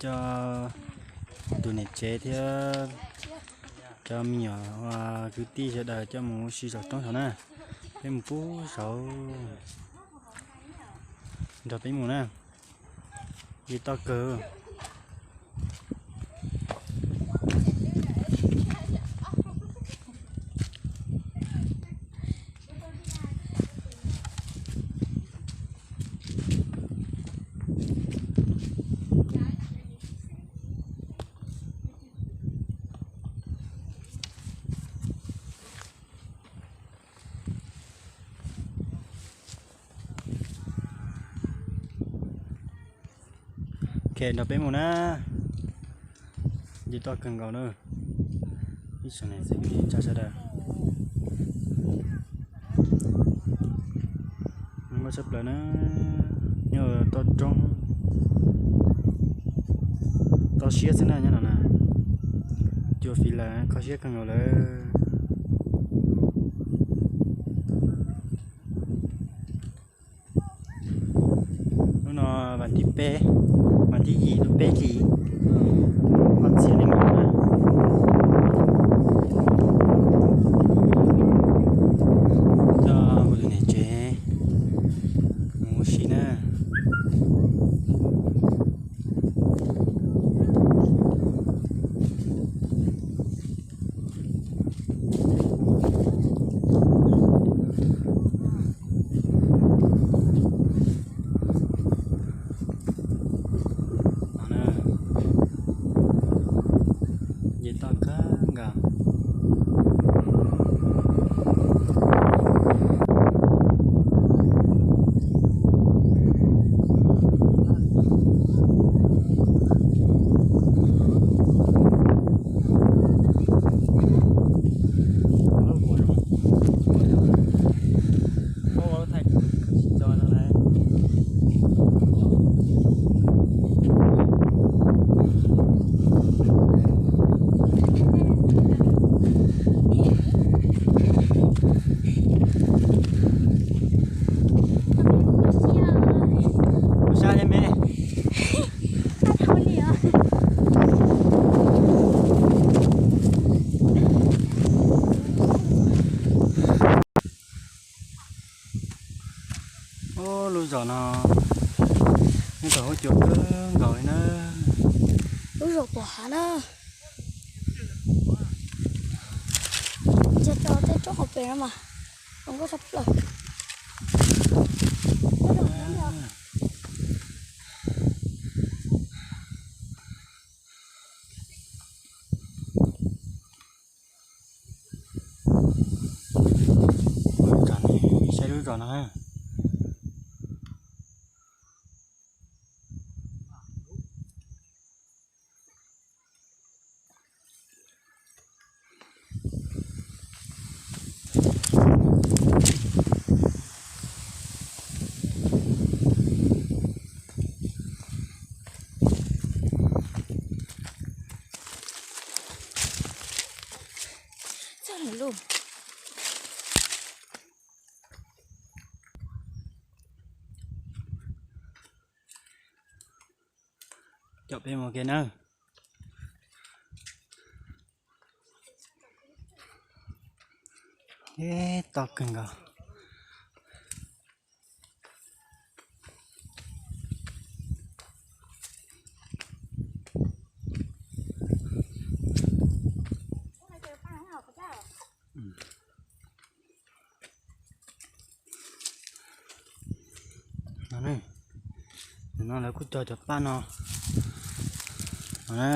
Coj tus niam tsev thiab cov me nyuam kwv tij sawv daws coj mus ua si saum roob saud na. Peb mus pub saud nrog peb mus na. Yig toj kawg. Ok, nrog peb mus na. Yig toj kawg nkaus na. Ib tsoom niam txiv kwv tij neej tsa sawv daws, zoo nkauj tshaj plaws na. Nyob toj roob, toj siab xwb na nyob no na. Cua fiv lawm, kho siab kawg nkaus lawm. Lub no vas thib peb, vas thib yim lub peb hlis, ob txhiab nees nkaum na. Coj kuv tus niam tsev mus ua si na. Yig toj kawg nkaus. Ua sab thiab me. Ub, lub zos no nyob tau huab cua kawg nkaus li na. Lub zos pom hav na. Nce tau tej roob hauv pes no mas zoo nkauj tshaj plaws. Saib lub zos no. Coj peb mus ua ke nawb. Ib toj kawg nkaus. No, no lawv kuj cog cov paj no. No,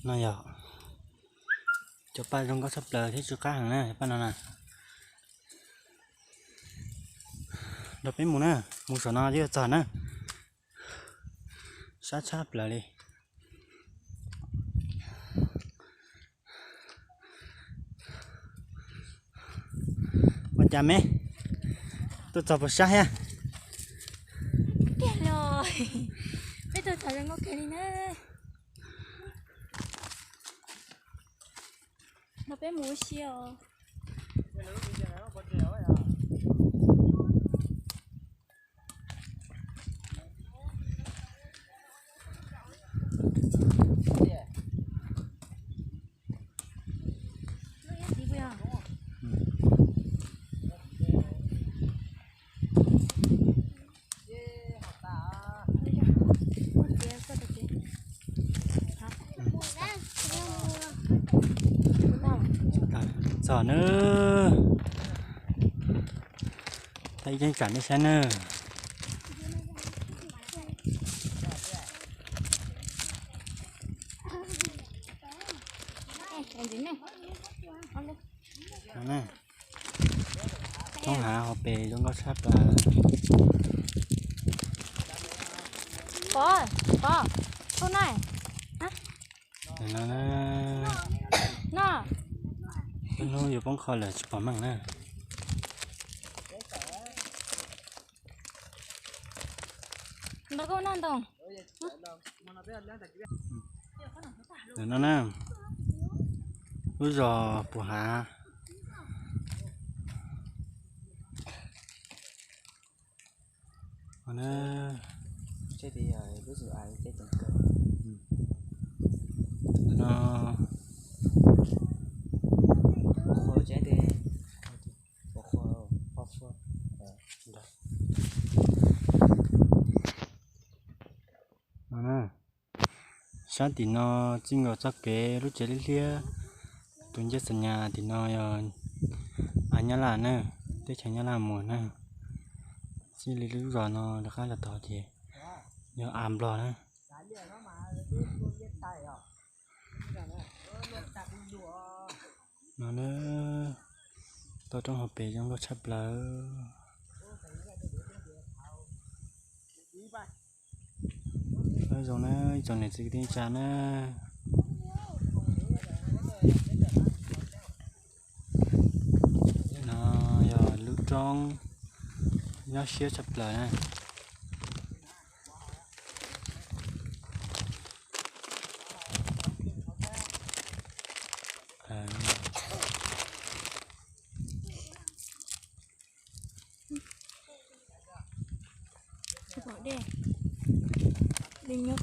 no yog cov paj zoo nkauj tshaj plaws thiab tsw qab heev na, cov paj no na. Nrog peb mus na, mus saum no twb yuav txog na. Sab tshaj plaws li. Ua cas me, tuaj txog puas sab thiab? Tiag los, peb tuaj txog zoo nkauj kawg li na. Nrog peb mus ua si os. Tom na, thaij ib cheeb tsam nej saib na. Roob hav hauv pes zoo nkauj tshaj plaws. Pov, pov, pov na. No, lub hnub yuav poob qho lawm tsis pom meej na. Ntoo, ntoo. Ntawm no na, lub zos Pus Hav. No, no, sab tim no txij nkaus txoj kev lub tsev liab liab, tus ncej xas nyas tim no yog av Nyab Laj na, teb chaws Nyab Laj muag na. Txij li lub zos no rov qab los tod ces yog av Nplog na. No na, toj roob hauv pes zoo nkauj tshaj plaws. Nyob zoo na ib tsoom niam txiv kwv tij neej tsa na. No yog lub roob nyob siab tshaj plaws na. Dej, dej nyob